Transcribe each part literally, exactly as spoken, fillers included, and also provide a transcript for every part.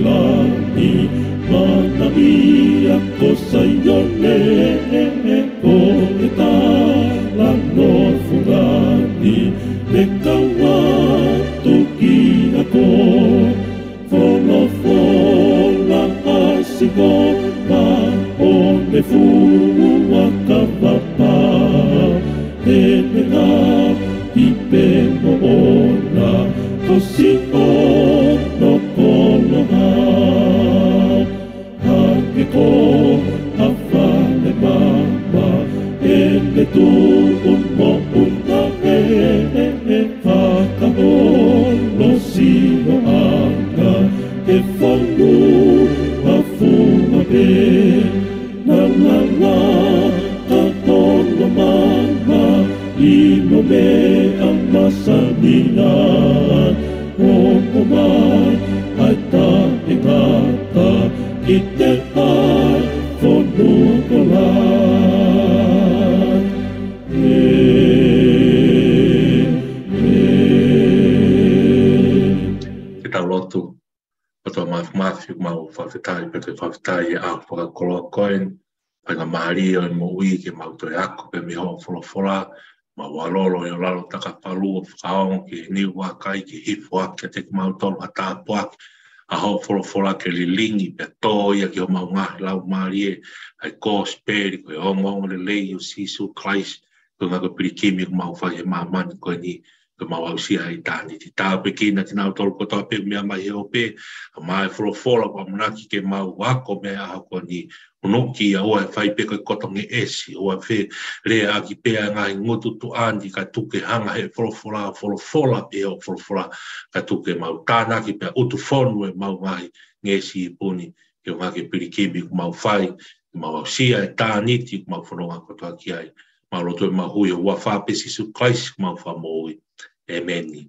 Lani, mana ia ko Saione, ko e talanoa fungani, te kau atu ki he ako. Folofola ʻa Sihova ʻo ne fuakava pā, ʻene ngaahi pē moʻona, ko siʻono koloa. Hangē ko ha fale maama, ʻene tuʻu moʻunga ʻe, ʻe, ʻe fakaholo sio ʻana, ʻe fonu ʻa fua pē. Naʻa laka hono maama ʻi he meʻa masani, ʻo ʻomai ʻa e taʻengata ki he fonua ko Laʻi. Ke tau lotu. ʻOtua Māfimafi, ʻoku mau fakafetaʻi pea ke fakafetaʻi he ʻaho fakakoloa ko eni, faingamālie ʻo e moʻui ke mau toe ako pē mei hoʻo folofola, mau ʻalolo ʻi ho lalo takapalu ʻo fakaongo ki he niu vakai ke hifo ʻaki kiate kimautolu ha tāpuaki ʻa hoʻo folofola ke lilingi pea tō ia ki homau ngaahi laumālie ʻa e kosipeli ko e ongoongolelei ʻo Sīsū Kalaisi, ko e ngaahi pilikimi ʻoku mau fai he māmani ko eni, ke mau aʻusia ʻa ʻitāniti. Tāpuekina kinautolu kotoa pē ʻoku meʻa mai he ope, ʻa e folofola ʻoku ʻamanaki ke mau ako mei he ʻaho ko eni, ʻo ʻikai ke ʻoua ʻe fai pē ko e kotongeʻesi, ʻoua ʻe feleaʻaki pē ʻa e ngaahi ngutu tuʻa ni, kae tuku ke hanga ʻe he folofola, folofola pē ʻo folofola, kae tuku ke mau tānaki pea ʻutu fonu ʻemau ngaahi ngeʻesi ipu ni, ki he ngaahi pilikimi ʻoku mau fai, ke mau aʻusia ʻa ʻitāniti ʻoku mau fononga kotoa ki ai. Mau lotu ʻi he huafa pē ʻo Sīsū Kalaisi ko homau Fakamoʻui. ʻĒmeni.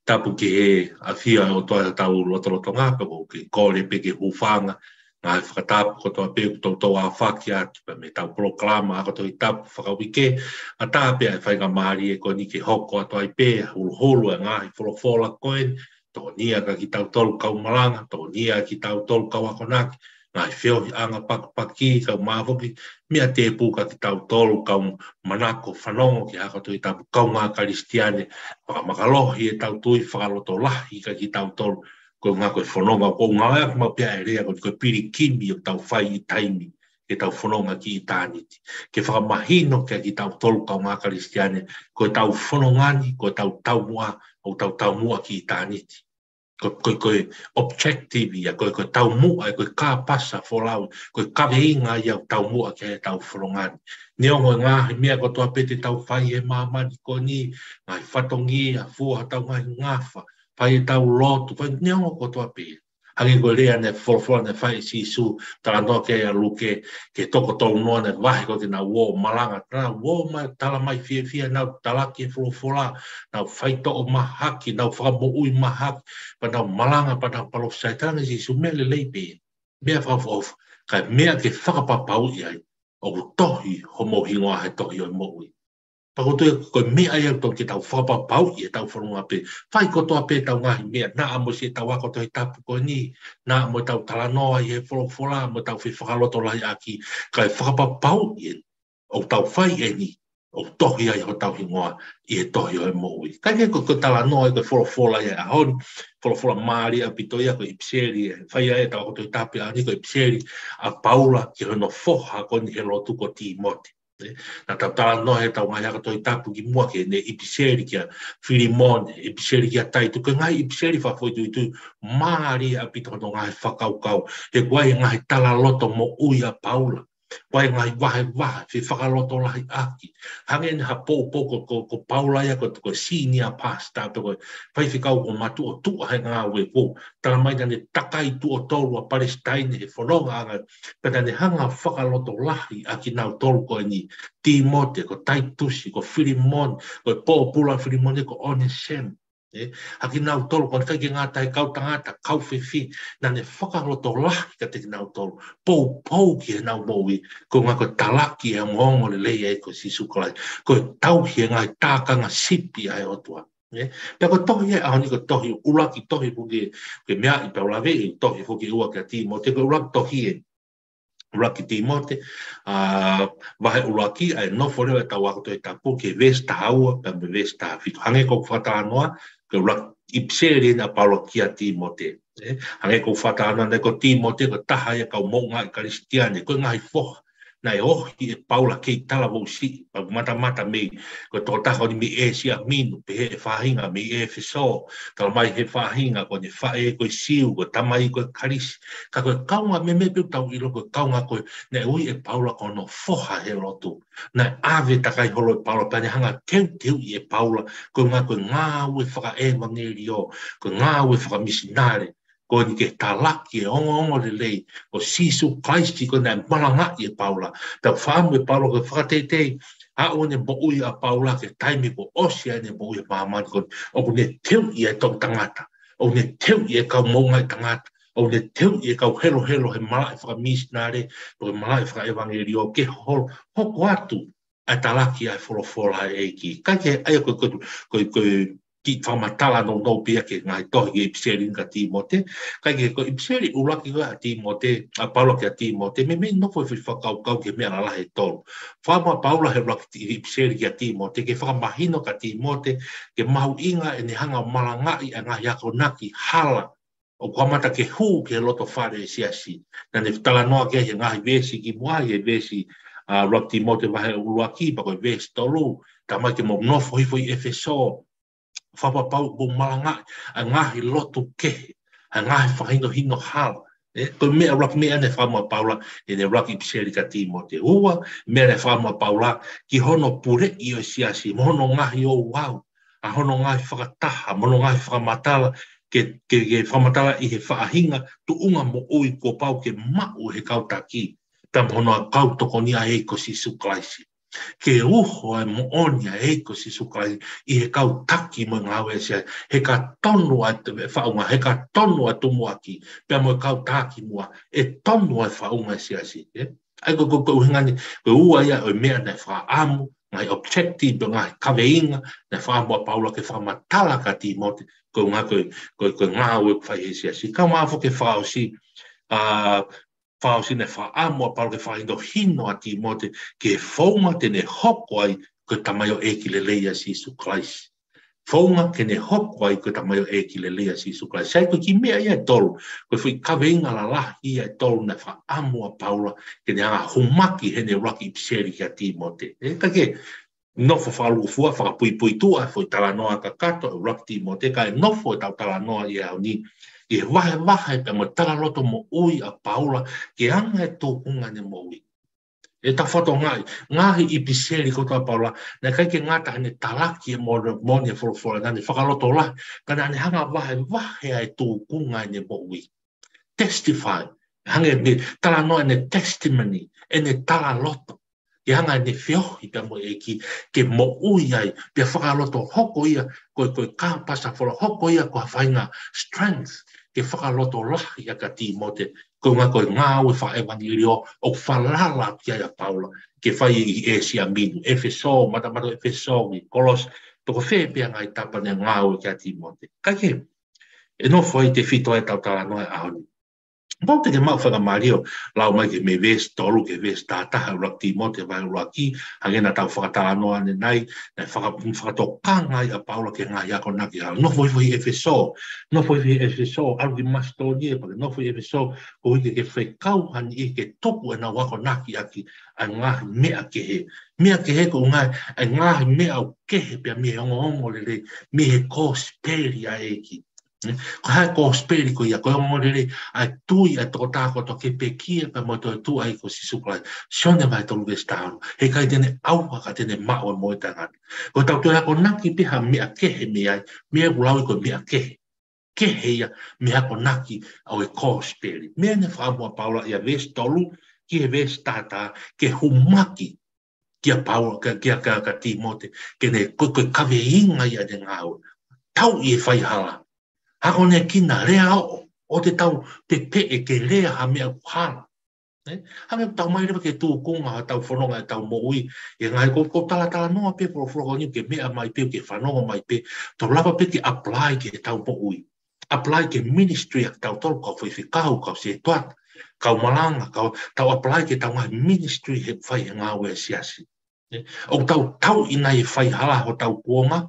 Tapu ki he ʻafio ʻa e ʻOtua ʻi hotau lotolotonga, pea ʻoku ou kole pē ke u hūfanga he ngaahi fakatapu kotoa pē ʻoku toutou ʻāfaki atu pē mei heʻetau polokalama ako Tohi Tapu fakauike, ʻatā pē ʻa e faingamālie ko eni ke hoko atu ai pē ʻa e huluhulu ʻa e ngaahi folofola ko eni, tokoni ia kiate kitautolu kau malanga, tokoni ia kiate kitautolu kau akonaki, ngaahi feohiʻanga pakipaki, kau māfoki, meʻa tēpū kiate kitautolu kau manako fanongo ki he ako Tohi Tapu, kaungā Kalisitiane, fakamakalohi ʻetau tui, fakalotolahi kiate kitautolu, ko e ngaahi ko e fononga, ʻoku ngāueʻaki maʻu pē ʻa e lea ko e, ko e pilikimi ʻoku tau fai ʻi taimi, ke tau fononga ki ʻitāniti. Ke fakamahino kiate kitautolu kaungā Kalisitiane, ko ʻetau fononga ni, ko ʻetau taumuʻa, ʻoku tau taumuʻa ki ʻitāniti. Ko, ko, ko e objective ia, ko, ko e taumuʻa, ko e kāpasa folau, ko e kaveinga ia ʻoku taumuʻa ki ai ʻetau fononga ni. Neongo e ngaahi meʻa kotoa pē te tau fai he māmani ko eni, ngaahi fatongia, fua hotau ngaahi ngafa, fai ʻetau lotu, fai neongo kotoa pē. Hangē ko e lea naʻe folofola naʻe fai ʻe Sīsū, talanoa ki ai ʻa Luke, ki he toko tolu noa naʻe vahe ko ē ke nau ō ʻo malanga, nau ō mai, tala mai fiefia, nau talaki e folofola, nau faitoʻo mahaki, nau fakamoʻui mahaki, pea nau malanga, pea nau palōfisai, talaange ʻe Sīsū, meʻa lelei pē, meʻa fakaʻofoʻofa, ka e meʻa ke fakapapauʻi ai, ʻoku tohi homou hingoa he tohi ʻo e moʻui. Pea ʻoku ou tui ko e meʻa ia ʻoku totonu ke tau fakapapauʻi ʻi heʻetau fononga pē. Fai kotoa pē ʻetau ngaahi meʻa, naʻa mo siʻetau ako Tohi Tapu ko eni, naʻa mo ʻetau talanoa ʻi he folofola, mo ʻetau fefakalotolahiʻaki, kae fakapapauʻi eni, ʻoku tau fai eni, ʻoku tohi ai hotau hingoa ʻi he tohi ʻo e moʻui. Ka ʻi he ko, ko e talanoa ʻi he folofola ʻi he ʻaho ni, folofola mālie ʻaupito ia ko e ʻipiseli, ʻe fai ai ʻetau ako Tohi Tapu ʻi he ʻaho ni ko e ʻipiseli ʻa Paula ki hono foha ko eni he lotu ko Tīmote. Naʻa tau talanoa heʻetau ngaahi ako Tohi Tapu kimuʻa ki heʻene ʻipiseli kia Filimone, ʻipiseli kia Taito, ko e ngaahi ʻipiseli fakafoʻituitui mālie ʻaupito hono ngaahi fakakaukau, he ʻoku ʻi ai e ngaahi talaloto moʻui ʻa Paula, ʻoku ʻi ai e ngaahi vahevahe, fefakalotolahiʻaki. Hangē eni ha poupou ko, ko, ko Paula ia ko, ko e senior pastor, pe ko e faifekau ʻoku matuʻotuʻa he ngāue ko ē. Talamai naʻa ne takai tuʻo tolu ʻa Palesitaine he fonongaʻanga, pea naʻa ne hanga ʻo fakalotolahiʻaki kinautolu ko eni, Tīmote, ko Taitusi, ko Filimone, ko e pōpula Filimone, ko ʻOnesemo. ʻE, ʻa kinautolu ko eni ʻikai ke ngata he kau tangata, kau fefine, naʻa ne fakalotolahi kiate kinautolu, poupou ki heʻenau moʻui, ko e ngaahi ko e talaki ʻa e ongoongolelei ʻa e ko Sīsū Kalaisi, ko e tauhi e ngaahi tākanga sipi ʻa e ʻOtua. Ē? Pea ko e tohi ʻe ʻaho ni ko e tohi, ʻuluaki tohi foki ke, ke meaʻi pea u lave ʻi he tohi foki ʻe ua kia Tīmote, ko e ʻuluaki tohi ē, ʻuluaki Tīmote, ʻa, vahe ʻuluaki, ʻa e nofo leva ʻetau ako Tohi Tapu ki he veesi taha ua, pea mo e veesi taha fitu. Hangē ko e fakatalanoa, ko e ʻuluaki ʻipiseli eni ʻa Paula kia Tīmote. Ē? Hangē ko e fakatalanoa naʻe ko Tīmote, ko e taha ia e kau moʻungaʻi Kalisitiane, ko e ngaahi foha naʻe ohi ʻe Paula kei talavou siʻi, pea matamata mei, ko e tokotaha ko eni mei ʻĒsia Minu, pehē ʻe he faʻahinga mei ʻEfesō, talamai ʻe he faʻahinga ko ʻene faʻē ko e Siu, ko e tamai ko e Kalisi. Ka ko e kaunga meimei pē ʻoku tau ʻilo ko e kaunga ko ē naʻe ui ʻe Paula ko hono foha he lotu. Naʻe ʻave takai holo ʻe Paula, pea ne hanga ʻo teuteuʻi ʻe Paula, ko e ngā-, ko e ngāue fakaʻevangeliō, ko e ngāue fakamisinale, ko eni ke talaki e ongoongolelei ʻo Sīsū Kalaisi ko ē naʻe malangaʻi ʻe Paula. Pea fakaʻamu ʻe Paula ko e fakateitei, aʻu ʻene moʻui ʻa Paula ki he taimi kuo ʻosi ai ʻene moʻui he māmani ko ē, ʻoku ne teuʻi e toʻu tangata, ʻoku ne teuʻi e kau moʻungaʻi tangata, ʻoku ne teuʻi e kau helohelo he malaʻe fakamisinale, pe ko e malaʻe fakaʻevangeliō ke hol-, hoko atu ʻa e talaki ʻa e folofola ʻa e ʻEiki. Kae kehe, ʻa ia ko e, ko e, ko e, ko e kiʻi fakamatala nounou pē ia ki he ngaahi tohi ki he ʻipiseli kia Tīmote. Kae kehe ko e ʻipiseli ʻuluaki ko ē ʻa Tīmote, ʻa Paula kia Tīmote, meimei nofo e foʻi fakakaukau ki he meʻa lalahi ʻe tolu. Fakaʻamu ʻa Paula he ʻuluaki ʻipiseli kia Tīmote, ke fakamahino kia Tīmote, ke mahuʻinga ʻene hanga ʻo malangaʻi ʻa e ngaahi akonaki hala ʻoku kamata ke hū ki he loto fale ʻo e siasi. Naʻa ne talanoa ki ai he ngaahi veesi kimuʻa, he veesi, ʻa, ʻuluaki Tīmote vahe ʻuluaki, pea ko e veesi tolu, talamai ke mou nofo hifo ʻi ʻEfesō, fakapapauʻi ʻoku mou malangaʻi ʻa e ngaahi lotu kehe, ʻa e ngaahi fakahinohino hala. Ē, ko e meʻa ʻuluaki meʻa naʻe fakaʻamu ʻa Paula ʻi heʻene ʻuluaki ʻipiseli kia Tīmote. Ua, meʻa naʻe fakaʻamu ʻa Paula ki hono puleʻi ʻo e siasi, mo hono ngaahi ouau, ʻa hono ngaahi fakataha, mo hono ngaahi fakamatala, ke, ke, ke fakamatala ʻi he faʻahinga tuʻunga moʻui kuo pau ke maʻu ʻe he kau taki, pea mo hono kau tokoni ʻa e ʻEiki ko Sīsū Kalaisi. Ke uho ʻa e moʻoni ʻa e ʻEiki ko Sīsū Kalaisi ʻi he kau taki mo e ngāue ʻa e siasi, he ka tonu ʻa e faʻunga, he ka tonu ʻa e tumuʻaki, pea mo e kau taki muʻa, ʻe tonu ʻa e faʻunga ʻa e siasi, ē? ʻA ia ko, ko, ko e ʻuhinga eni, ko e ua ia ʻo e meʻa naʻe fakaʻamu, ngaahi objective, pe ngaahi kaveinga, naʻe fakaʻamu ʻa Paula ke fakamatala kia Tīmote, ko e ʻuhinga ko e, ko e, ko e ngāue ʻoku fai ʻe he siasi. Kae ʻumaʻā foki e fakaʻosi, ʻa, fakaʻosi naʻe fakaʻamu ʻa Paula ke fakahinohino ʻa Tīmote ki he founga te ne hoko ai ko e tamaioʻeiki lelei ʻa Sīsū Kalaisi. Founga ke ne hoko ai ko e tamaioʻeiki lelei ʻa Sīsū Kalaisi. Sai ko e kiʻi meʻa ia ʻe tolu, ko e foʻi kaveinga lalahi ia ʻe tolu naʻe fakaʻamu ʻa Paula ke ne hanga ʻo humaki heʻene ʻuluaki ʻipiseli kia Tīmote. Ē, kae kehe, nofo fakalūkufua, fakapuipuituʻa e foʻi talanoa kakato ʻa e ʻuluaki Tīmote, kae nofo ʻetau talanoa ʻi he ʻaho ni ʻi he vahevahe pea mo e talaloto moʻui ʻa Paula ki he anga e tūkunga ʻene moʻui. ʻE tau fakatokangaʻi, ngaahi ʻipiseli kotoa ʻa Paula, naʻe ʻikai ke ngata heʻene talaki e mo-, moʻoni e folofola, naʻa ne fakalotolahi, ka naʻa ne hanga ʻo vahevahe ʻa e tūkunga ʻene moʻui. Testify, hangē ko e talanoa ʻene testimony, ʻene talaloto, ke hanga ʻene feohi pea mo e ʻEiki, ke moʻui ai, pea fakaloto hoko ia, ko e, ko e kāpasa folofola hoko ia ko ha faʻahinga strength, ke fakalotolahi ʻa kia Tīmote, ko e ʻuhinga ko e ngāue fakaʻevangeliō ʻoku falala ki ai ʻa Paula, ke fai ʻi ʻĒsia Minu, ʻEfesō, matamata ʻo ʻEfesō, ki Kolose, toko fē pē ʻa e ngaahi tapa naʻe ngāue ki ai ʻa Tīmote. Kae kehe, ʻe nofo ai e tefito ʻetau talanoa he ʻaho ni. Pau te ke maʻu faingamālie ʻo lau mai ki he mei veesi tolu ki he veesi taha taha ʻuluaki Tīmote vahe ʻuluaki, hangē naʻa tau fakatalanoa ʻanenai, naʻe faka-, fakatokanga ai ʻa Paula ki he ngaahi akonaki hala. Nofo hifo ʻi ʻEfesō, nofo hifo ʻi ʻEfesō, ʻalu ki Masitōnia, pea ke nofo ʻi ʻEfesō, koeʻuhi ke fekau ha niʻihi ke tuku ʻenau akonaki ʻaki ʻa e ngaahi meʻa kehe. Meʻa kehe ko e ʻuhinga ʻa e ngaahi meʻa ʻoku kehe pea mei he ongoongolelei, mei he kosipeli ʻa e ʻEiki. Ko e hā e kosipeli ko ia, ko e ongoongolelei ʻa e tui ʻa e tokotaha kotoa ki he pekia pea mo e toetuʻu ʻa e ʻEiki ko Sīsū Kalaisi. Sione vahe tolu veesi taha ono. He ʻikai te ne ʻauha ka te ne maʻu e moʻui taʻengata. Ko ʻetau toe akonaki pē ha meʻa kehe mei ai, meʻa ʻoku lau ia ko e meʻa kehe. Kehe ia mei he akonaki ʻo e kosipeli. Meʻa naʻe fakaʻamu ʻa Paula ʻi he veesi tolu ki he veesi taha taha, ke humaki kia Paula, kia, kia, kia, kia Tīmote, ke ne ko, ko e kaveinga ia ʻene ngāue. Tauʻi e faihala. Akonekina, lea ʻo, ʻo te tau pepeʻe ke lea ha meʻa ʻoku hala. Hangē ʻoku tau ʻomai leva ke tūkunga ʻetau fononga ʻetau moʻui. ʻI he ngaahi ko, ko talatalanoa pē folofola ko eni ke meʻa mai pē, ke fanongo mai pē. Tau lava pē ke apply ki heʻetau moʻui. Apply ki he ministry ʻa kitautolu kau faifekau, kau sētuata, kau malanga, kau tau apply ki heʻetau ngaahi ministry he fai he ngāue ʻa e siasi. ʻOku tau tauʻi nai e faihala hotau kuonga,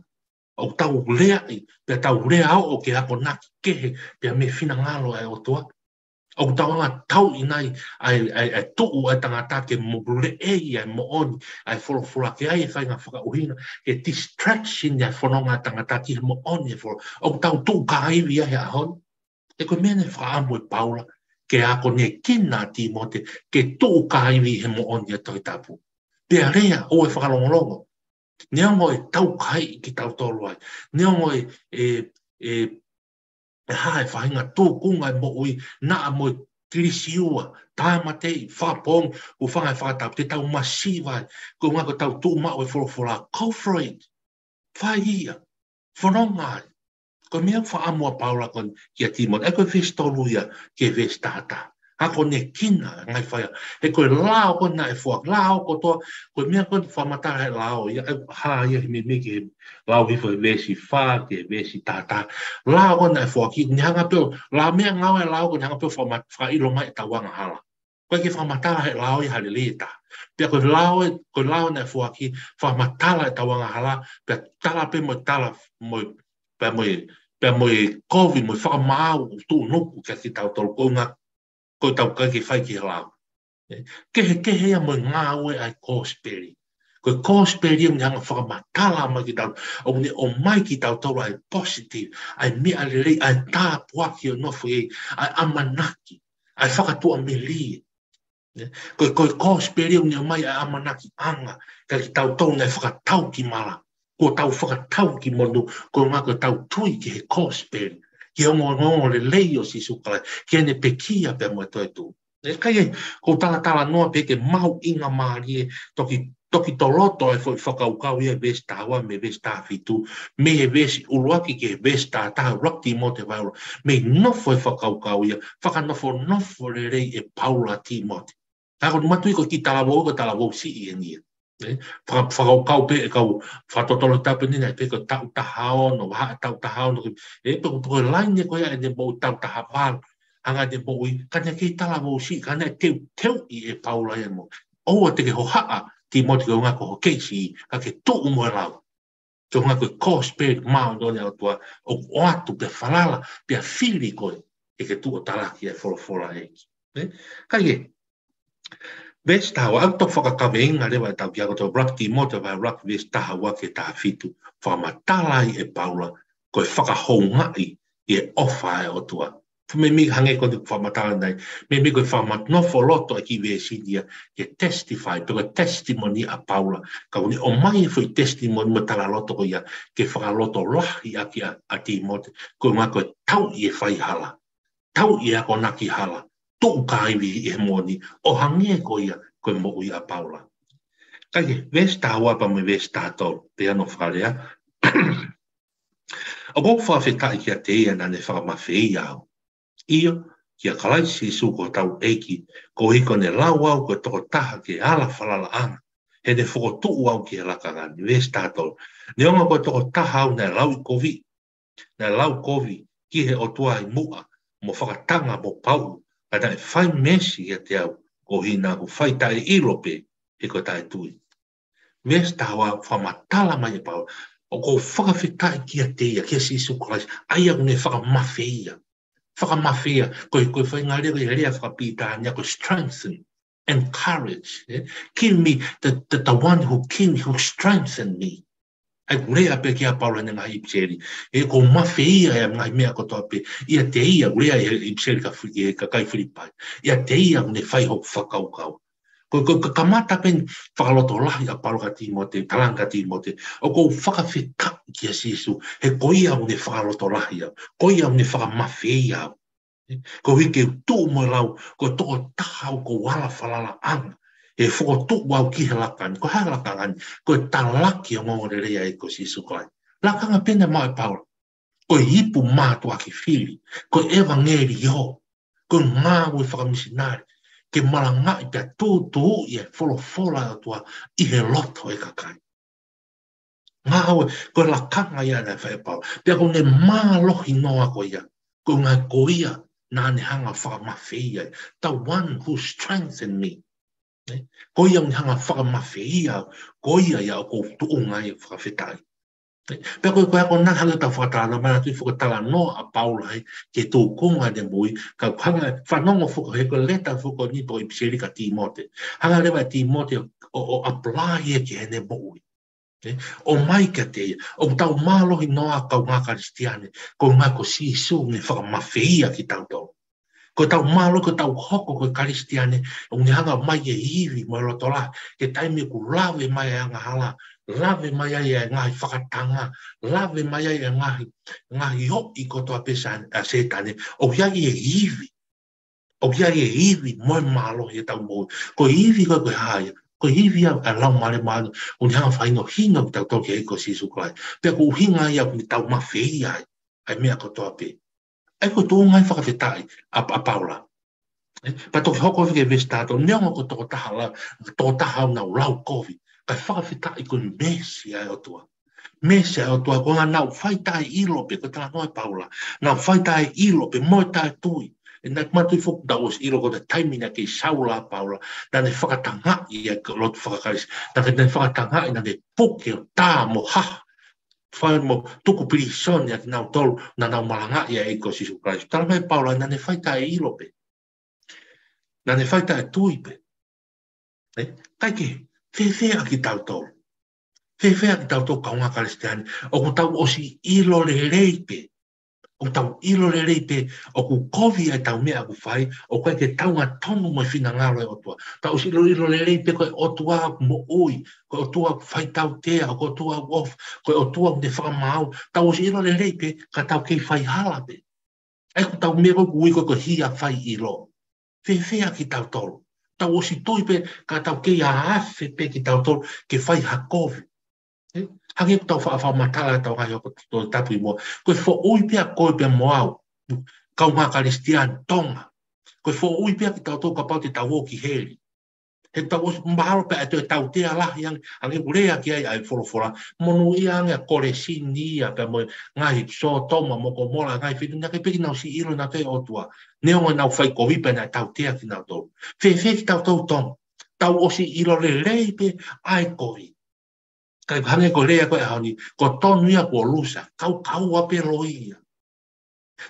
ʻoku tau leaʻi, pea tau lea ʻo ke akonaki kehe, pea mei he finangalo ʻa e ʻOtua. ʻOku tau anga tauʻi nai ʻa e, ʻa e, ʻa e tuʻu ʻa e tangata ke moleʻi ʻa e moʻoni ʻa e folofola, ke ʻai e faʻahinga fakaʻuhinga, ke distraction ʻa e fononga ʻa e tangata ki he moʻoni ʻa e folofola. ʻOku tau tuʻu kāivi ia he ʻaho ni. He ko e meʻa naʻe fakaʻamu ʻe Paula ke akonekina ʻa Tīmote ke tuʻu kāivi he moʻoni ʻa e Tohi Tapu. Pea lea ʻo e fakalongolongo. Neongo e taukaeʻi kitautolu ai. Neongo e, e, e, e hā e faʻahinga tūkunga e moʻui, naʻa mo e kilisiua, tāmateʻi, fakapoongi, ʻo fanga e fakatau, te tau masiva ai, ko e ʻuhinga ko ʻetau tuʻu maʻu e folofola, go for it. Fai ia. Fononga ai. Ko e meʻa fakaʻamu ʻa Paula ko eni kia Tīmote. ʻA ia ko e veesi tolu ia, ki he veesi taha taha. Akonekina, ngaahi fai. He ko e lao ko ē naʻe foaki, lao kotoa, ko e meʻa ko ē fakamatala he lao ia, ʻa ia hā ia he meimei ki he lau hifo he veesi fā, ki he veesi taha taha. Lao ko ē naʻe foaki, ne hanga pē ʻo, lao meʻangāue lao ko ē ne hanga pē ʻo fakama-, fakaʻilo mai ʻetau angahala. Ko e ke fakamatala he lao ia ha lelei ʻe taha. Pea ko e lao ē, ko e lao naʻe foaki, fakamatala ʻetau angahala, pea tala pē mo e tala, mo e, pea mo e, pea mo e kovi, mo e fakamaau, tuʻunuku kia kitautolu ko e ʻuhinga, ko ʻetau ʻikai ke fai ki he lao. Kehekehe ia mo e ngāue ʻa e kosipeli. Ko e kosipeli ʻoku ne hanga fakamatala mai kitautolu, ʻoku ne ʻomai kitautolu ʻa e positive, ʻa e meʻa lelei, ʻa e tāpuaki ʻo nofo ai, ʻa e ʻamanaki, ʻa e fakatuʻamelie. Ko e, ko e kosipeli ʻoku ne ʻomai ʻa e ʻamanakiʻanga kia kitautolu naʻe fakatau ki mala, kuo tau fakatau ki monū, ko e ʻuhinga ko ʻetau tui ki he kosipeli, ki he ongoongo lelei ʻo Sīsū Kalaisi, ki heʻene pekia pea mo e toetuʻu. ʻE, ka ʻi ai, ko e talatalanoa pē ke mahuʻingamālie, toki, toki toloto e foʻi fakakaukau ia veesi taha ua mei he veesi taha fitu, mei he veesi ʻuluaki ki he veesi taha taha, ʻuluaki Tīmote vahe ua, mei he nofo e fakakaukau ia, fakanofonofo lelei ʻe Paula Tīmote. Ka ko e matui ko e kiʻi talavou, ko e talavou siʻi eni ia. ʻE, faka-, fakakaukau pē ʻe kau fakatotolo tapu ni naʻe pē ko e taʻu taha ono, vahaʻa taʻu taha ono, ʻe, pe ko, pe ko e laine ko ia ʻene moʻui taʻu taha valu, ʻa ʻene moʻui, ka naʻe kei talavou siʻi, ka naʻe teuteuʻi ʻe Paula ia mo. ʻOua te ke hohaʻa, Tīmote, ko e ʻuhinga ko ho kei siʻi, ka ke tuʻu mo e lau. Ko e ʻuhinga ko e kosipeli māʻoniʻoni ʻa e ʻOtua, ʻoku ʻoatu pea falala, pea fili koe, ke ke tuʻu ʻo talaki e folofola ʻa e ʻEiki. ʻE? Ka ʻi ai, veesi taha ua, ʻoku tau fakakaveinga leva ʻetau kiʻi ako ʻetau ʻuluaki Tīmote vahe ʻuluaki veesi taha ua ki he taha fitu, fakamatala ai ʻe Paula, ko e fakahoungaʻi ʻi he ʻofa ʻa e ʻOtua. Meimei hangē ko eni ʻoku fakamatala nai, meimei ko e fakamanofo loto ʻa e kiʻi veesi ni ia, ke testify, pe ko e testimony ʻa Paula. Ka ʻoku ne ʻomai e foʻi testimony mo e talaloto ko ia, ke fakalotolahi ʻaki ʻa, ʻa Tīmote, ko e ʻuhinga ko e tauʻi e faihala, tauʻi e akonaki hala, tuʻu kāivi ʻi he moʻoni, ʻo hangē ko ia, ko e moʻui ʻa Paula. Ka ʻi ai, veesi taha ua pea mo e veesi taha tolu, pea ʻoku fakalea. ʻOku ou fakafetaʻi kiate ia naʻa ne fakamafeia au. ʻIo, kia Kalaisi Sīsū ko hotau ʻEiki, koeʻuhi ko ʻene lau au ko e tokotaha ki he ala falalaʻanga, heʻene fokotuʻu au ki he lakanga ni. Veesi taha tolu. Neongo ko e tokotaha au naʻe lauʻikovi, naʻe laukovi ki he ʻOtua ʻi muʻa, mo fakatanga mo pauʻu, ka naʻe fai meesi kiate au, koeʻuhi naʻa ku fai taʻeʻilo pē, he ko e taʻetui. Veesi taha ua fakamatala mai ʻe Paula, ʻoku ou fakafetaʻi kiate ia, kia Sīsū Kalaisi, ʻa ia ʻoku ne fakamafeia. Fakamafeia, ko e, ko e faʻahinga lea, ko e lea fakapilitānia, ko e strengthen, encourage, eh? Give me the, the, the one who give, who strengthen me. ʻA ia ʻoku lea pē kia Paula ʻene ngaahi ʻipiseli. ʻE, ʻoku ou mafeia ʻi he ngaahi meʻa kotoa pē. ʻIate ia, ʻoku lea ʻi he ʻipiseli ki he, ki he kakai Filipai. ʻIate ia ʻoku ne fai hoku fakakaukau. Ko, ko, ka kamata pē ʻene fakalotolahi ʻa Paula kia Tīmote, talaange kia Tīmote, ʻoku ou fakafetaʻi kia Sīsū, he ko ia ʻoku ne fakalotolahi au, ko ia ʻoku ne fakamafeia au. Koeʻuhi ke u tuʻu mo e lau, ko e tokotaha au ʻoku ou ala falalaʻanga, ʻe fokotuʻu au ki he lakanga ni, ko e hā e lakanga ni, ko e talaki ʻo e ongoongolelei ʻa e ʻEiki ko Sīsū Kalaisi. Lakanga pē naʻe maʻu ʻe Paula. Ko e ipu mātuʻaki fili, ko e ʻevangeliō, ko e ngāue fakamisinale, ke malangaʻi pea tūtuuʻi e folofola ʻa e ʻOtua ʻi he loto ʻo e kakai. Ngāue, ko e lakanga ia naʻe fai ʻe Paula. Pea ʻoku ne mālohi noa ko ia. Ko e ʻuhinga ko ia naʻa ne hanga fakamafeia. The one who strengthened me. Ē? Ko ia ʻoku ne hanga fakamafeia. Ko ia ia ʻoku ou tuʻunga ai e fakafetaʻi. Ē? Pea ko e, ko e ako naʻe hanga ʻo tau fakatalanoa, manatuʻi foki e talanoa ʻa Paula ai, ke tūkunga ʻene moʻui, ka hanga fanongo foki he ko e leta foki ʻo e nipo ʻipiseli kia Tīmote. Hanga leva ʻe Tīmote ʻo, ʻo apply ia ki heʻene moʻui. Ē, ʻomai kiate ia, ʻoku tau mālohi noa kaungā Kalisitiane, ko e ʻuhinga ko Sīsū ne fakamafeia kitautolu. Ko ʻetau mālohi, ko ʻetau hoko ko e Kalisitiane, ʻoku ne hanga mai e ivi mo e loto lahi, ki he taimi ʻoku lave mai e angahala, lave mai ai e ngaahi fakatanga, lave mai ai e ngaahi, ngaahi oʻi kotoa pē ʻa Sētane, ʻoku ʻi ai e ivi. ʻOku ʻi ai e ivi mo e mālohi ʻetau moʻui. Ko e ivi ko ē ko e hā ia? Ko e ivi ʻa e Laumālie Māʻoniʻoni, ʻoku ne hanga fakahinohino kitautolu ki he ʻEiki ko Sīsū Kalaisi. Pea ko e ʻuhinga ia ʻoku ne taumafeia ai ʻa e meʻa kotoa pē. ʻA ia ko e tuʻunga ia e fakafetaʻi ʻa, ʻa Paula. Ē, pea toki hoko ki he veesi taha tolu, neongo ko e tokotaha la, tokotaha ʻoku nau lau kovi, kae fakafetaʻi ko e meesi ʻa e ʻOtua. Meesi ʻa e ʻOtua, ko e ʻuhinga naʻa nau fai taʻeʻilo pē, ko e talanoa ʻa Paula. Naʻa nau fai taʻeʻilo pē, mo e taʻetui. ʻE, naʻe manatuʻi foki ʻoku tau ʻosi ʻilo ko e taimi naʻe kei saula ʻa Paula, naʻa ne fakatangaʻi ʻa e lotu faka-Kalisitiane. Naʻa ne fakatangaʻi, naʻa ne puke ʻo tā mo haha. Fai mo tuku pilīsone ʻa kinautolu naʻa nau malangaʻi ʻa e ʻEiki ko Sīsū Kalaisi. Talamai ʻe Paula naʻa ne fai taʻeʻilo pē. Naʻa ne fai taʻetui pē. Ē? Kae kehe, fēfē ʻa kitautolu? Fēfē ʻa kitautolu kaungā Kalisitiane? ʻOku tau ʻosi ʻilo lelei pē. ʻOku tau ʻilo lelei pē ʻoku kovi ʻa ʻetau meʻa ʻoku fai, ʻoku ʻikai ke taunga tonu mo e finangalo ʻo e ʻOtua. Tau ʻosi ʻilo, ʻilo lelei pē ko e ʻOtua ʻoku moʻui, ko e ʻOtua ʻoku fai tautea, ko e ʻOtua ʻoku ʻofa, ko e ʻOtua ʻoku ne fakamaau. Tau ʻosi ʻilo lelei pē ka tau kei fai hala pē. ʻA ia ko ʻetau meʻa ko ē ʻoku ui ko ē ko e hia fai ʻilo. Fēfē ʻa kitautolu? Tau ʻosi tui pē ka tau kei ʻaʻafe pē kitautolu ke fai ha kovi. Ē? Hangē ko ʻetau faʻa fakamatala ʻetau ngaahi hoko Tohi Tapu ʻi muʻa. Ko e foʻui pē ʻa koe pea mo au, kaungā Kalisitiane Tonga. Ko e foʻui pē ʻa kitautolu kapau te tau ō ki heli. He tau ʻosi mahalo pē ʻa e toe tautea lahi ange, ange ʻoku lea ki ai ʻa e folofola. Monūʻia ange ʻa Kolesini ia pea mo e ngaahi Sōtoma mo Komola, ngaahi feituʻu naʻe ʻikai pē ke nau siʻi ʻilo nautolu e ʻOtua. Neongo ʻenau fai kovi pea naʻe tautea kinautolu. Fēfē kitautolu Tonga? Tau ʻosi ʻilo lelei pē ʻa e kovi. Kae hangē ko e lea ko ē ʻaho ni, ko e tonu ia kuo lusa, kaukaua pē loi ia.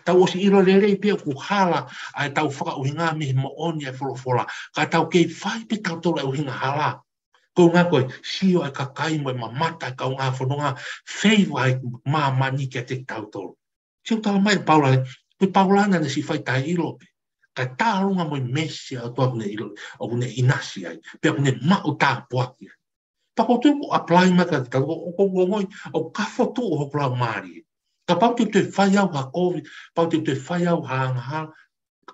Tau ʻosi ʻilo lelei pē ʻoku hala ʻa ʻetau fakaʻuhinga mei he moʻoni ʻa e folofola. Ka tau kei fai pē tautolu ʻa e ʻuhinga hala. Ko e ʻuhinga ko e sio ʻa e kakai mo e mamata ʻa e kaungā fononga, feiva ʻa e māmani kiate kitautolu. Sio, talamai ʻe Paula, ko Paula naʻa ne ʻosi fai taʻeʻilo pē. Kae tālunga mo e meesi ʻa e ʻOtua ʻoku ne ʻilo, ʻoku ne ʻinasi ai, pea ʻoku ne maʻu tāpuaki ai. Pea ko e tuʻu ʻoku apply mai kia kitautolu, ʻoku, ʻoku ou ongoʻi ʻoku kafo tuʻu hoku laumālie. Kapau te u toe fai au ha kovi, kapau te u toe fai au ha angahala,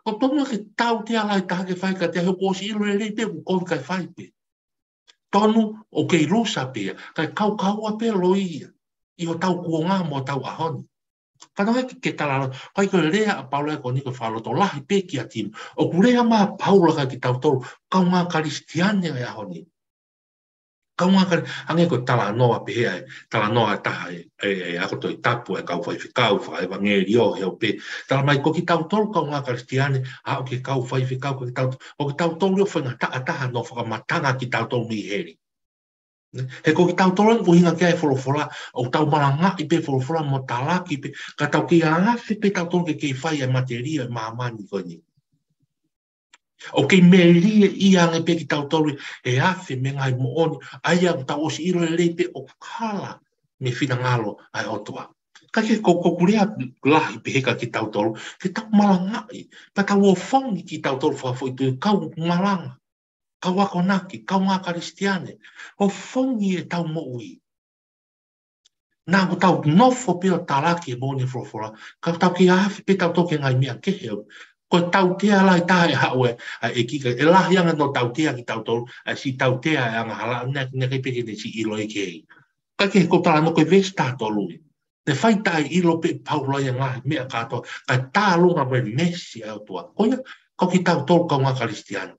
ʻoku tonu ke tautea lahi taha ke fai kiate au he kuo u ʻosi ʻilo lelei pē ʻoku kovi kae fai pē. Tonu ʻoku kei lusa pē ia, kae kaukaua pē loi ia ʻi hotau kuonga mo hotau ʻaho ni. Fanongo ki he talanoa, ʻikai ko e lea ʻa Paula ē ko eni ko e fakalotolahi pē kia Timo. ʻOku lea mai ʻa Paula kia kitautolu kaungā Kalisitiane ʻo e ʻaho ni. Kaungā Kali-, hangē ko e talanoa pehē ʻa e, talanoa ʻe taha ʻe, ʻe, ʻe ako Tohi Tapu ʻa e kau faifekau, fakaʻevangeliō he ʻoku pehē. Talamai ko kitautolu kaungā Kalisitiane, ʻa ʻoku ke kau faifekau, ko kitau-, ko kitautolu ʻoku faingataʻa taha hono fakamatanga kitautolu mei heli. He ko kitautolu ʻoku ʻuhinga ki ai e folofola, ʻoku tau malangaʻi pē folofola mo talaki pē, ka tau kei ʻaʻafe pē tautolu ke kei fai ʻa e matelie ʻo e māmani ko eni. ʻOku kei melie ia ange pē kitautolu he afe mei he ngaahi moʻoni, ʻa ia ʻoku tau ʻosi ʻilo lelei pē ʻoku hala mei he finangalo ʻa e ʻOtua. Ka ke ko, ko e lea lahi pē kia kitautolu, ke tau malangaʻi, pea tau ofongi kitautolu fakafoʻituitui, kau malanga, kau akonaki, kaungā Kalisitiane, ofongi ʻetau moʻui. Naʻa ʻoku tau nofo pē ʻo talaki e moʻoni ʻa e folofola, ka tau kei ʻaʻafe pē tautolu ki he ngaahi meʻa kehe. Ko e tautea lahi taha ʻe haʻu ʻa e, ʻa e ʻEiki, ʻe lahi ange hono tautea kitautolu, ʻa e siʻi tautea ʻa e angahala, naʻe, naʻe ʻikai pē ke ne siʻi ʻilo ʻe kei. Ka ke ko e talanoa ko e veesi taha tolu ē. Naʻe fai taʻeʻilo pē ʻe Paula ia e ngaahi meʻa kātoa, kae tālunga mo e meesi ʻa e ʻOtua. Ko ia, ko kitautolu kaungā Kalisitiane.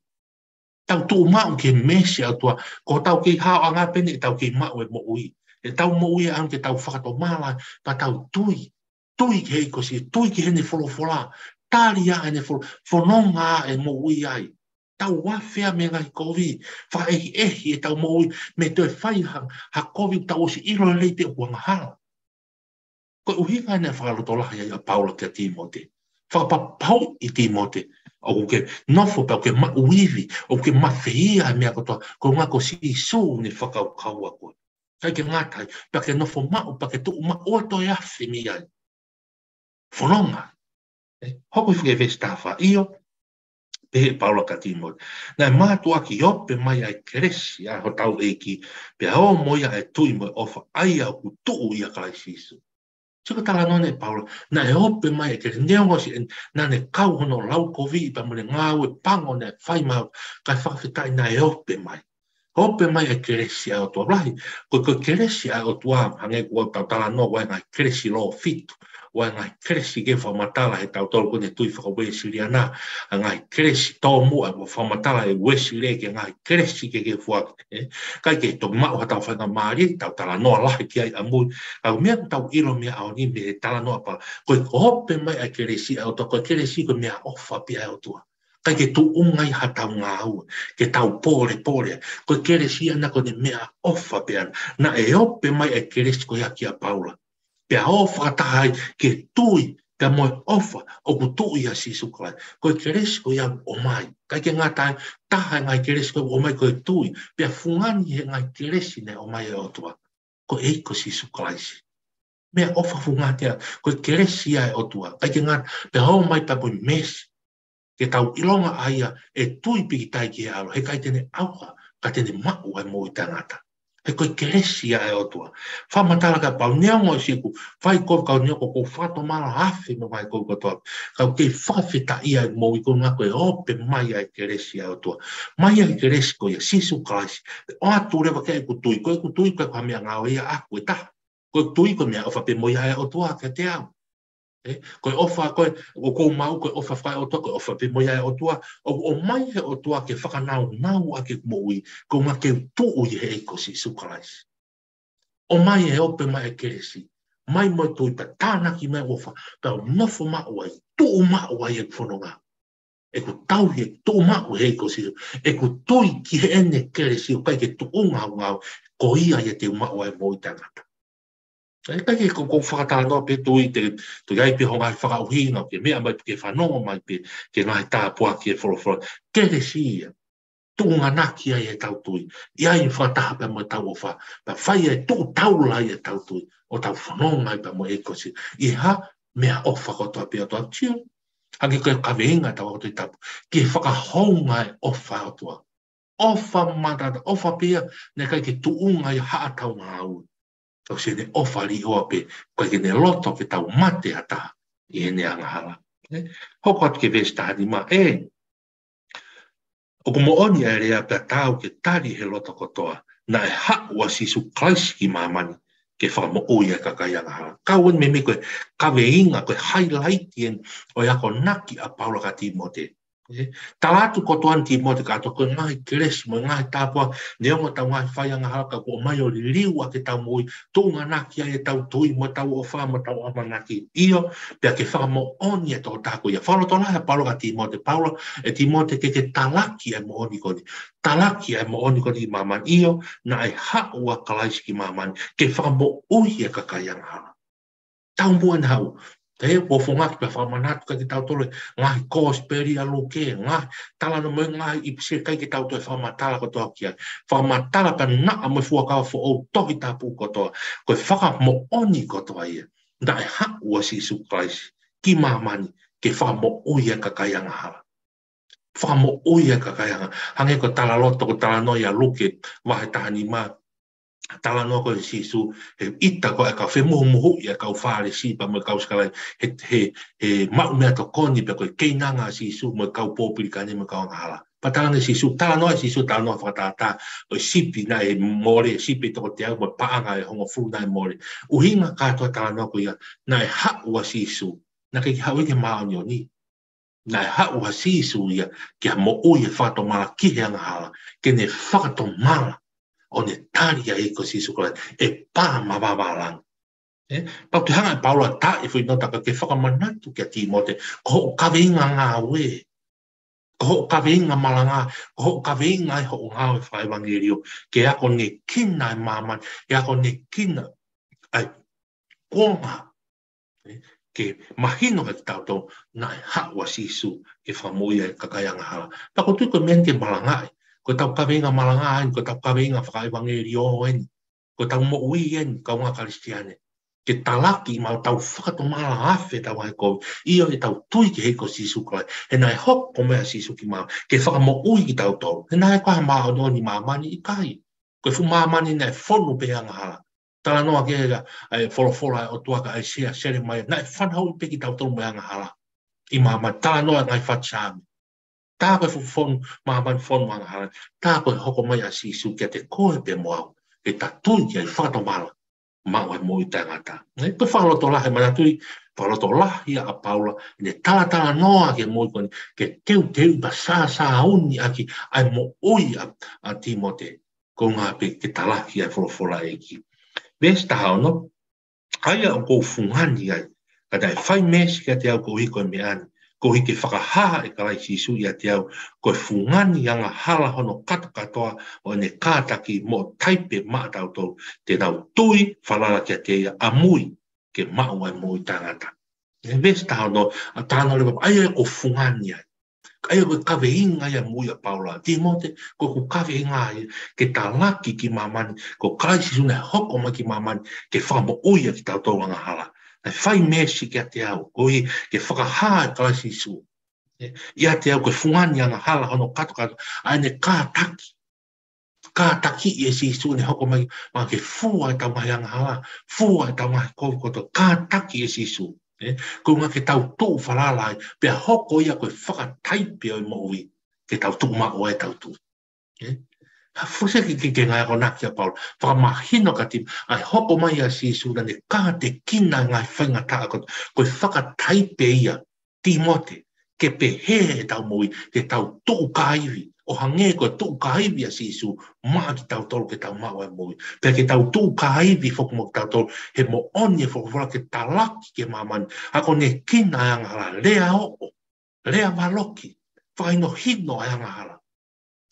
Tau tuʻu maʻu ki he meesi ʻa e ʻOtua, ko ʻetau kei haoʻanga pē ʻeni ʻetau kei maʻu e moʻui. ʻEtau moʻui ʻaʻana ke tau fakatomala, pea tau tui. Tui ki he ʻEiki ko Sīsū, tui ki heʻene folofola. Tali ʻa ʻene folo-, fononga ʻa e moʻui ai. Tau afe mei he ngaahi kovi, fakaʻehiʻehi ʻetau moʻui, mei he toe fai ha, ha kovi tau ʻosi ʻilo lelei pē ʻoku angahala. Ko e ʻuhinga ʻeni ʻa e fakalotolahi ai ʻa Paula kia Tīmote. Fakapapauʻi Tīmote, ʻoku ke nofo pē ʻoku ke maʻu ivi, ʻoku ke mafeia he meʻa kotoa, ko e ʻuhinga ko Sīsū ne fakakaukau ʻa koe. ʻIkai ke ngata ai, pea ke nofo maʻu, pea ke tuʻu maʻu ʻo toe afe mei ai. Fononga. ʻE, hoko hifo ki he veesi taha fā, ʻio, pehē ʻe Paula kia Tīmote. Naʻe mātuʻaki ope mai ʻa e kelesi ʻa hotau ʻEiki, pea ō mo ia ʻa e tui mo e ʻofa, ʻa ia ʻoku tuʻu ʻia Kalaisi Sīsū. Sio ki he talanoa ʻeni ʻa Paula, naʻe ope mai ʻa e kelesi, neongo siʻene, naʻa ne kau hono lau kovi pea mo ʻene ngāue pango naʻe fai maʻu, kae fakafetaʻi naʻe ope mai. Ope mai ʻa e kelesi ʻa e ʻOtua lahi, ko e, ko e kelesi ʻa e ʻOtua, hangē ko ʻetau talanoa, ʻoku ʻi ai e ngaahi kelesi lōfitu, ʻoku ʻi ai e ngaahi kelesi ke fakamatala ʻe tautolu ko eni tui faka-Uēsiliana, ʻa e ngaahi kelesi tōmuʻa, ʻoku fakamatala ʻe Uēsilī ki he ngaahi kelesi kehekehe foaki, ē? ʻIkai ke toki maʻu haʻatau faingamālie, tau talanoa lahi ki ai ʻamui, ka ko e meʻa ʻoku tau ʻilo mei he ʻaho ni mei he talanoa pē, ko e ope mai ʻa e kelesi ʻa e ʻOtua, ko e kelesi ko e meʻaʻofa pē ʻa e ʻOtua. ʻIkai ke tuʻunga ia haʻatau ngāue, ke tau pōlepole. Ko e kelesi ʻaʻana ko ʻene meʻaʻofa pē ʻaʻana. Naʻe ope mai ʻa e kelesi ko ia kia Paula. Pea ō fakataha ai ki he tui, pea mo e ʻofa, ʻoku tuʻu ʻia Sīsū Kalaisi. Ko e kelesi ko ia ʻoku ʻomai. ʻIkai ke ngata ai, taha e ngaahi kelesi ko ia ʻoku ʻomai ko e tui. Pea fungani he ngaahi kelesi naʻe ʻomai ʻe he ʻOtua. Ko e ʻEiki ko Sīsū Kalaisi. Meʻaʻofa fungani ia, ko e kelesi ia ʻa e ʻOtua. ʻIkai ke ngata, pea ō mai pea mo e meesi. Ke tau ʻilonga ʻa ia ʻe tui pīkitai ki he ʻAlo, heʻikai te ne ʻauha, ka te ne maʻu ʻa e moʻui taʻengata. He ko e kelesi ia ʻa e ʻOtua. Fakamatala kia Paula, neongo siʻeku fai kovi, ka neongo ʻoku ou fakatomala afe mei he ngaahi kovi kotoa. Ka ʻoku kei fakafetaʻi ʻa e moʻui ko e ʻuhinga ko e ope mai ʻa e kelesi ʻa e ʻOtua. Mai ʻa e kelesi ko ia, Sīsū Kalaisi. ʻOatu leva ki ai ʻeku tui, ko ʻeku tui ko e ko ha meʻangāue ia ʻaʻaku ʻe taha. Ko e tui ko e meʻaʻofa pē mo ia ʻa e ʻOtua kiate au. Ē, ko e ʻofa, ko e, ʻoku ou maʻu, ko e ʻofa faka-ʻOtua, ko e ʻofa pē mo ia ʻa e ʻOtua, ʻoku ʻomai ʻe he ʻOtua ke fakanaunau ʻaki ʻeku moʻui, ko e ʻuhinga ke u tuʻu ʻi he ʻEiki ko Sīsū Kalaisi. ʻOmai e ope mai ʻa e kelesi, mai mo e tui pea tānaki mai ʻofa, pea u nofo maʻu ai, tuʻu maʻu ai ʻeku fononga. ʻEku tauhi, ʻeku tuʻu maʻu he ʻEiki ko Sīsū, ʻeku tui ki heʻene kelesi ʻoku ʻikai ke tuʻunga ʻeku ngāue, ko ia ia te u maʻu ai e moʻui taʻengata. ʻIkai ke ko, ko fakatalanoa pē tui te, tui ai pē ho ngaahi fakaʻuhinga, ke meʻa mai pē ke fanongo mai pē, ki he ngaahi tāpuaki ʻa e folofola. Kelesi ia. Tuʻunganaki ai ʻetau tui. ʻI ai e fakataha pea mo ʻetau ʻofa. Pea fai e tuʻu taula ai ʻetau tui. ʻO tau fononga ai pea mo e ʻEiki ko Sīsū. ʻI he meʻaʻofa kotoa pē ʻa e ʻOtua. Hangē ko e kaveinga ʻetau ako Tohi Tapu. Ke fakahounga e ʻofa ʻa e ʻOtua. ʻOfa matata, ʻofa pē ia, naʻe ʻikai ke tuʻunga ia haʻatau ngāue. Ka ko ʻene ʻofa liʻoa pē, ʻikai ke ne loto ke tau mate ha taha ʻi heʻene angahala. Ē? Hoko atu ki he veesi taha nima, ē. ʻOku moʻoni ʻa e lea pea taau ke tali he loto kotoa, naʻe haʻu ʻa Sīsū Kalaisi ki māmani, ke fakamoʻui ʻa e kakai angahala. Kau ʻeni meimei ko e kaveinga, ko e highlight ʻeni ʻo e akonaki ʻa Paula kia Tīmote. Ē, tala atu kotoa ʻeni Tīmote kātoa ko e ngaahi kelesi mo e ngaahi tāpuaki, neongo ʻetau ngaahi fai angahala ka kuo ʻomai ʻo liliu ʻaki ʻetau moʻui, tuʻunganaki ai ʻetau tui mo ʻetau ʻofa mo ʻetau ʻamanaki. ʻIo, pea ke fakamoʻoni ʻa e tokotaha ko ia. Fakalotolahi ʻa Paula kia Tīmote, Paula, ʻe Tīmote ke ke talaki ʻa e moʻoni ko eni. Talaki ʻa e moʻoni ko eni ʻi māmani. ʻIo, naʻe haʻu ʻa Kalaisi ki māmani, ke fakamoʻui ʻa e kakai angahala. Taumuʻa ʻene haʻu. He ʻoku ou fakaʻamu ke fakamanatu kiate kitautolu e ngaahi kosipeli ʻa Luke, ngaahi talanoa mo e ngaahi ʻipiseli, ʻikai ke tau toe fakamatala kotoa ki ai. Fakamatala pē naʻa mo e Fuakava Foʻou, Tohi Tapu kotoa. Ko e fakamoʻoni kotoa ia. Naʻe haʻu ʻa Sīsū Kalaisi ki māmani ke fakamoʻui ʻa e kakai angahala. Fakamoʻui ʻa e kakai angahala. Hangē ko e talaloto, ko e talanoa ʻia Luke vahe taha nima. Talanoa ko ē ʻa Sīsū, he ʻita ko ē ʻa e kau femuhumuhuʻi ʻa e kau Fālesi pea mo e kau sikalaipe, he, he, he maʻu meʻatokoni pea ko e keinanga ʻa Sīsū mo e kau pōpilikane mo e kau angahala. Pea talaange ʻe Sīsū, talanoa ʻa Sīsū, talanoa fakatātā, ʻo e sipi naʻe mole, sipi ʻe toko teau mo e paʻanga ʻe hongofulu naʻe mole. ʻUhinga kātoa talanoa ko ia, naʻe haʻu ʻa Sīsū, naʻe ʻikai ke haʻu ia ke māʻoniʻoni. Naʻe haʻu ʻa Sīsū ia ke moʻui e fakatomala ki he angahala, ke ne fakatomala ʻo ne tali ʻa e ʻEiki ko Sīsū Kalaisi ʻe pā mavava ʻa langi. Ē, pau ke hanga ʻe Paula ʻo taaʻi e foʻi nota ka ke fakamanatu kia Tīmote, ko hoʻo kaveinga ngāue, ko hoʻo kaveinga malanga, ko hoʻo kaveinga ʻi hoʻo ngāue fakaʻevangeliō, ke akonekina e māmani, ke akonekina ʻa e kuonga, ē, ke mahino kiate kitautolu naʻe haʻu ʻa Sīsū ke fakamoʻui ʻa e kakai angahala. Pea ʻoku ou tui ko e meʻa eni ke malangaʻi, ko ʻetau kaveinga malanga eni, ko ʻetau kaveinga fakaʻevangeliō eni, ko ʻetau moʻui eni, kāinga Kalisitiane, ke talaki maʻa ʻetau fakatomala afe ʻetau ngaahi kovi, ʻio ʻetau tui ki he ʻEiki ko Sīsū Kalaisi, he naʻe hoko mai ʻa Sīsū ki māmani ke fakamoʻui kitautolu. He naʻe ʻikai ha māʻoniʻoni ʻi māmani, ʻikai. Ko e fuʻu māmani naʻe fonu pē he angahala. Talanoa ki ai ʻa e folofola ʻa e ʻOtua kia ʻAisea, Selemaia, naʻe fanauʻi pē kitautolu mei he angahala ʻi māmani. Talanoa ʻa e ngaahi fatu Saame. Tā ko e fuʻu fonu, māmani fonu angahala, tā ko e hoko mai ʻa Sīsū kiate koe pea mo au, ke ta tui ki ai, fakatomala, maʻu ʻa e moʻui taʻengata. Ē, ko e fakalotolahi, manatuʻi, fakalotolahi ʻa Paula, ʻene talatalanoa ki he moʻui ko eni, ke teuteu pea sāsāuni ʻaki ʻa e moʻui ʻa, ʻa Tīmote, ko e ʻuhinga pē ke talaki ʻa e folofola ʻa e ʻEiki. Veesi taha ono, ʻa ia ʻoku ou fungani ai, ka naʻe fai meesi kiate au koeʻuhi ko e meʻa ni, koeʻuhi ke fakahā ʻe Kalaisi Sīsū ʻiate au, ko e fungani angahala hono kātokātoa ʻo ʻene kātaki moʻo taipe maʻatautolu te nau tui falala kiate ia ʻamui ke maʻu ʻa e moʻui taʻengata. Ē, veesi taha ono, ʻa e talanoa leva, ʻa ia ʻoku ou fungani ai. Ka ʻa ia ko e kaveinga ia ʻa e moʻui ʻa Paula. Tīmote, ko ʻeku kaveinga ia ke talaki ki māmani, ko Kalaisi Sīsū naʻe hoko mai ki māmani ke fakamoʻui ʻa kitautolu angahala. Naʻe fai meesi kiate au, koeʻuhi ke fakahā ʻe Kalaisi Sīsū, ē, ʻiate au ko e fungani angahala hono kātokātoa ʻa ʻene kātaki. Kātakiʻi ʻe Sīsū ʻene hoko mai, maʻa ke fua ʻetau ngaahi angahala, fua ʻetau ngaahi kovi kotoa, kātakiʻi ʻe Sīsū. Ē, ko e ʻuhinga ke tau tuʻu falala ai, pea hoko ia ko e fakataipe ʻo e moʻui, ke tau tuʻu maʻu ai ʻetau tui. Ē? Ha fusi ke, ke, ke ngaahi akonaki ʻa Paula, fakamahino kiate ia, ʻa e hoko mai ʻa Sīsū naʻa ne kātekina ngaahi faingataʻa kotoa, ko e fakataipe ia, Tīmote, ke pehē ʻetau moʻui, ke tau tuʻu kāivi, ʻo hangē ko e tuʻu kāivi ʻa Sīsū, maʻa kitautolu ke tau maʻu ʻa e moʻui. Pea ke tau tuʻu kāivi foki mo kitautolu, he moʻoni e folofola ke talaki ki māmani, akonekina ʻa e angahala, lea oʻo, lea valoki, fakahinohino ʻa e angahala.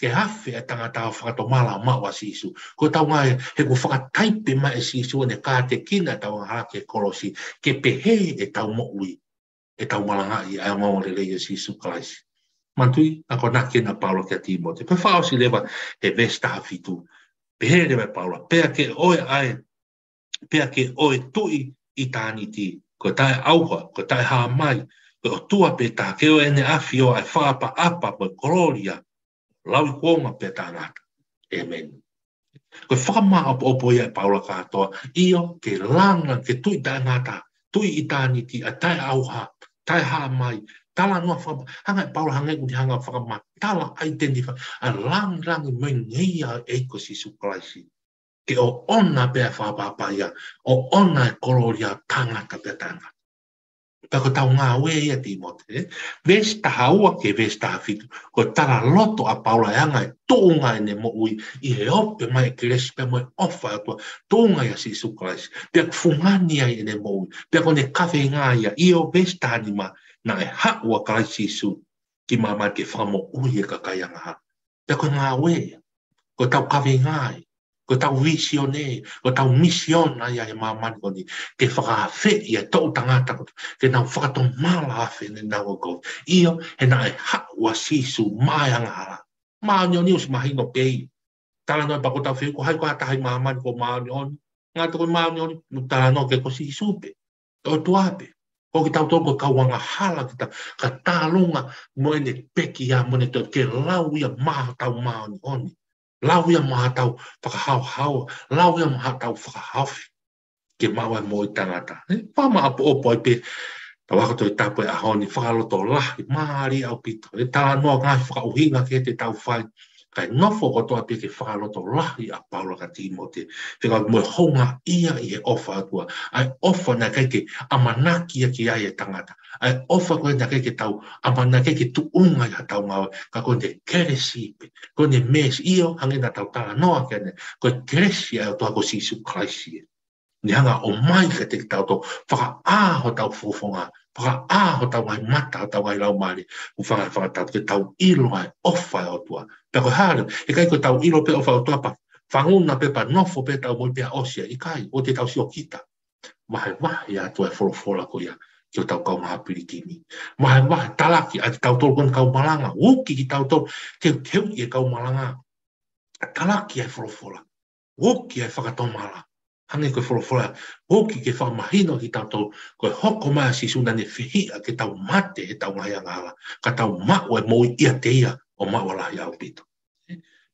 Ke afe ʻa e tangata ʻo fakatomala maʻu ʻa Sīsū. Ko ʻetau ngaahi, he kuo fakataipe mai ʻe Sīsū ʻene kātekina ʻetau angahala ki he kolosi, ke pehē ʻetau moʻui, ʻetau malangaʻi ʻa e ongoongolelei ʻo Sīsū Kalaisi. Manatuʻi, akonaki ʻena ʻa Paula kia Tīmote. Pea fakaʻosi leva he veesi taha fitu. Pehē leva ʻe Paula, pea ke ʻoe ʻa e, pea ke ʻoe Tuʻi ʻitāniti, ko e taʻeʻauha, ko e taʻehāmai, ko e ʻOtua pē taha, ke ʻoe ʻEne ʻAfio ʻa e fakaʻapaʻapa mo e kolōlia, lauikuonga pea taʻengata. ʻĒmeni. Ko e fakamāʻopoʻopo ia ʻe Paula kātoa, ʻio, ke langa, ke Tuʻi taʻengata, Tuʻi ʻitāniti, ʻa e taʻeʻauha, taʻehāmai, talanoa faka-, hanga ʻe Paula hangē ʻoku ne hanga ʻo fakamatala, identify, ʻa e langilangi mo e ngeia ʻo e ʻEiki ko Sīsū Kalaisi. Ke ʻoʻona pē ʻa e fakaʻapaʻapa ia, ʻoʻona e kolōlia taʻengata pea taʻengata. Pea ko ʻetau ngāue ia Tīmote, ē? Veesi taha ua ki he veesi taha fitu, ko e talaloto ʻa Paula ʻa e anga e tuʻunga ʻene moʻui ʻi he ope mai e kelesi pea mo e ʻofa ʻa e ʻOtua, tuʻunga ʻia Sīsū Kalaisi. Pea ʻoku fungani ai ʻene moʻui, pea ko ʻene kaveinga ia, ʻio veesi taha nima, naʻe haʻu ʻa Kalaisi Sīsū ki māmani ke fakamoʻui e kakai angahala. Pea ko e ngāue ia, ko ʻetau kaveinga ia, ko ʻetau vīsone, ko ʻetau misiona ia he māmani ko eni, ke fakaafeʻi ʻa e toʻu tangata kotoa, ke nau fakatomala afe ʻenau ngaahi kovi. ʻIo, he naʻe haʻu ʻa Sīsū maʻa e angahala. Māʻoniʻoni ʻosi mahino pē ia. Talanoa pē ko ʻetau fehuʻi ko hai ko ha taha ʻi māmani ʻoku māʻoniʻoni. Ngata ko e māʻoniʻoni, ʻoku talanoa ki ai ko Sīsū pē. ʻOtua pē. Ko kitautolu ko e kau angahala kita, ka tālunga mo ʻene pekia mo ʻene toʻo ke lau ia maʻa hotau māʻoniʻoni. Lau ia maʻa hotau fakahaohaoa, lau ia maʻa hotau fakahaofi. Ke maʻu ʻa e moʻui taʻengata. Ē, fakamāʻopoʻopo ai pē, tau ako Tohi Tapu he ʻaho ni, fakalotolahi, mālie ʻaupito. ʻE talanoa ngaahi fakaʻuhinga ke te tau fai. Kae nofo kotoa pē ke fakalotolahi ʻa Paula kia Tīmote. Fekauʻaki mo e houngaʻia ʻi he ʻofa ʻa e ʻOtua. ʻA e ʻofa naʻe ʻikai ke ʻamanaki ia ki ai e tangata. ʻA e ʻofa ko ē naʻe ʻikai ke tau ʻamanaki ke tuʻunga ʻi haʻatau ngāue. Ka ko ʻene kelesi pē. Ko ʻene meesi ʻio, hangē naʻa tau talanoa ki ai ʻanenai. Ko e kelesi ʻa e ʻOtua ko Sīsū Kalaisi ē. Ne hanga ʻo ʻomai kiate kitautolu, fakaʻā hotau fofonga, fakaʻā hotau ngaahi mata, hotau ngaahi laumālie, ʻo faka-, fakatatau ke tau ʻilo ʻa e ʻofa ʻa e ʻOtua. Pea ko e hā leva, ʻikai ko ʻetau ʻilo pē ʻofa ʻa e ʻOtua pea fanguna pē pea nofo pē ʻetau moʻui pea ʻosi ia, ʻikai, ʻoua te tau sio kita. Vahevahe atu ʻa e folofola ko ia ki hotau kaungā pilikimi. Vahevahe, talaki ʻa kitautolu ko eni kau malanga, uki kitautolu, ke, ke uki e kau malanga. Talaki ʻa e folofola. Uki ʻa e fakatomala. Hangē ko e folofola, uki ke fakamahino kia kitautolu, ko e hoko mai ʻa Sīsū naʻa ne fehiʻa ke tau mate heʻetau ngaahi angahala, ka tau maʻu e moʻui ʻiate ia ʻo maʻu ʻa lahi ʻaupito.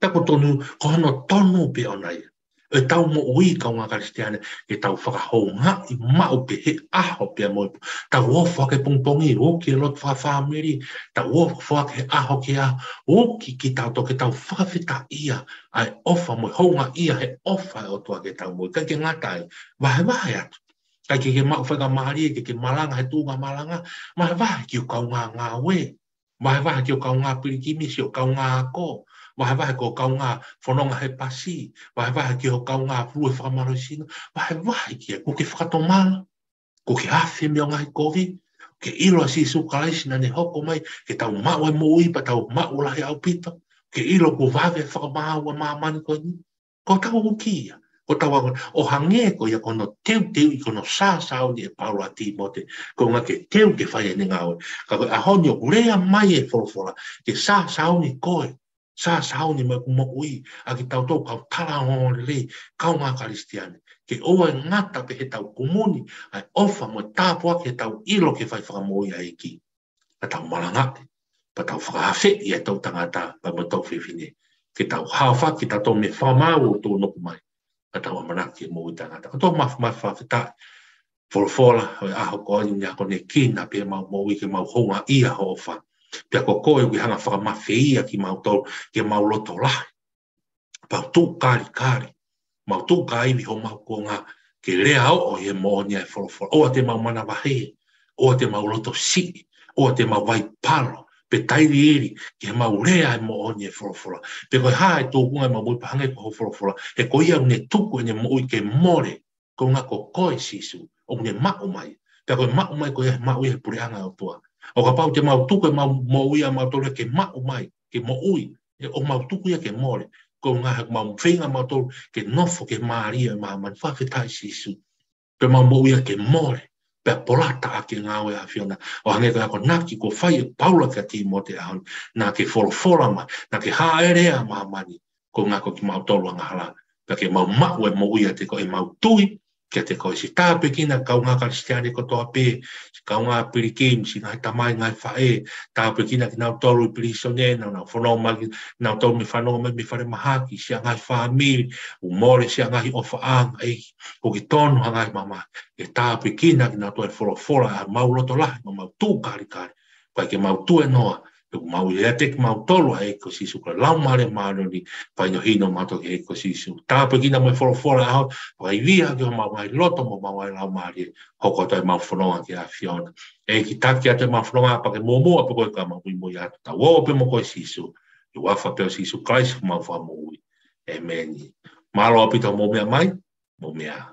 Pea ko e tonu, ko hono tonu pē ʻona ia. ʻEtau moʻui kaungā Kalisitiane, ke tau fakahoungaʻi maʻu pē he ʻaho pea mo e pō. Tau ō ʻo foaki he pongipongi, uki e lotu fakafāmili, tau ō ʻo foaki he ʻaho ki he ʻaho, uki kitautolu ke tau fakafetaʻia ʻa e ʻofa mo e houngaʻia he ʻofa ʻa e ʻOtua ki heʻetau moʻui. ʻIkai ke ngata ai, vahevahe atu. ʻIkai ke ke maʻu faingamālie ke ke malanga he tuʻunga malanga, vahevahe ki ho kaungā ngāue. Vahevahe ki ho kaungā pilikimi, siʻo kaungā ako. Vahevahe ki ho kaungā fononga he pasi. Vahevahe ki ho kaungā lue fakamālohisino. Vahevahe ki ai, kuo ke fakatomala. Kuo ke afe mei hoʻo ngaahi kovi. Kuo ke ʻilo ʻa Sīsū Kalaisi naʻa ne hoko mai ke tau maʻu e moʻui pea tau maʻu lahi ʻaupito. Kuo ke ʻilo kuo vave fakamaau ʻa māmani ko eni. Ko ʻetau uki ia. Ko ʻetau ako, ʻo hangē ko ia ko hono teuteuʻi, ko hono sāsāuni ʻe Paula ʻa Tīmote. Ko e ʻuhinga ke teu ke fai ʻene ngāue. Ka ko e ʻaho ni ʻoku lea mai e folofola ke sāsāuni koe. Sāsāuni mai ʻeku moʻui, ʻa kitautolu kau tala ongoongolelei, kaungā Kalisitiane. Ke ʻoua ʻe ngata pē heʻetau kumuni ʻa e ʻofa mo e tāpuaki heʻetau ʻilo ke fai fakamoʻui ʻa e ʻEiki. Ka tau malangaʻi, pea tau fakaafeʻi ʻa e toʻu tangata, pea mo e toʻu fefine. Ke tau haofaki kitautolu mei he fakamaau ʻoku tuʻunuku mai. Ka tau ʻamanaki ke moʻui taʻengata. Ko ʻetau mafimafi fakafetaʻi. Folofola ʻo e ʻaho ko eni, ʻoku ne konekina pē ʻemau moʻui ke mau houngaʻia hoʻo ʻofa. Pea ko koe ʻoku ke hanga ʻo fakamafeia kimautolu, ke mau loto lahi. Pea mau tuʻu kalikali, mau tuʻu kaivi homau kuonga, ke lea ʻo ʻi he moʻoni ʻa e folofola. ʻOua te mau manavahē, ʻoua te mau loto siʻi, ʻoua te mau vaipalo, pe tailiili, ke mau lea ʻa e moʻoni ʻa e folofola. Pe ko e hā e tūkunga ʻemau moʻui pea hangē ko hoʻo folofola, he ko ia ʻoku ne tuku ʻene moʻui ke mole, ko e ʻuhinga ko koe Sīsū, ʻoku ne maʻu mai. Pea ko e maʻu mai ko ia he maʻu ia he puleʻanga ʻo e ʻOtua. ʻO kapau te mau tuku ʻemau moʻui ʻamautolu ke maʻu mai, ke moʻui, ʻe ʻoku mau tuku ia ke mole. Ko e ʻuhinga he ʻoku mau feinga ʻamautolu ke nofo ki he mālie ʻo e māmani, fakafetaʻi Sīsū. Pea mau moʻui ia ke mole, pea polataʻaki e ngāue ʻa e ʻAfiona. ʻO hangē ko e akonaki kuo fai ʻe Paula kia Tīmote he ʻaho ni, naʻa ke folofola mai, naʻa ke hāʻele ʻa māmani, ko e ʻuhinga ko kimautolu angahala. Pea ke mau maʻu e moʻui ʻiate koe ʻi heʻemau tui kiate koe. Siʻi tāpuekina kaungā Kalisitiane kotoa pē, siʻi kaungā pilikimi, siʻi ngaahi tamai, ngaahi faʻē, tāpuekina kinautolu ʻi pilīsone, naʻa nau fononga mai, kinautolu mei he fanongo mai mei he falemahaki, siʻa ngaahi fāmili, ʻoku mole siʻa ngaahi ʻofaʻanga, ʻEiki, ʻoku ʻikai tonu ha ngaahi mamahi. Ke tāpuekina kinautolu ʻe he folofola, ʻa ʻemau loto lahi, mo ʻemau tuʻu kalikali. Pea ke mau tuēnoa, ʻoku mau ʻiate kimautolu ʻa e ʻEiki ko Sīsū, ko e Laumālie Māʻoniʻoni, pea ʻi hono hinohino ʻamautolu ki he ʻEiki ko Sīsū. Tāpuekina mo e folofola ʻo e ʻaho, pea ʻi ai ke ʻi homau ngaahi loto mo homau ngaahi laumālie, hoko atu ʻemau fononga ki he ʻAfiona. ʻEiki, taki atu ʻemau fononga pea ke muimui pē koe ka mau muimui atu. Tau ō pē mo koe Sīsū, ʻi he huafa pē ʻo Sīsū Kalaisi ko homau Fakamoʻui. ʻĒmeni. Mālō ʻaupito hoʻomou meʻa mai, mou meʻa.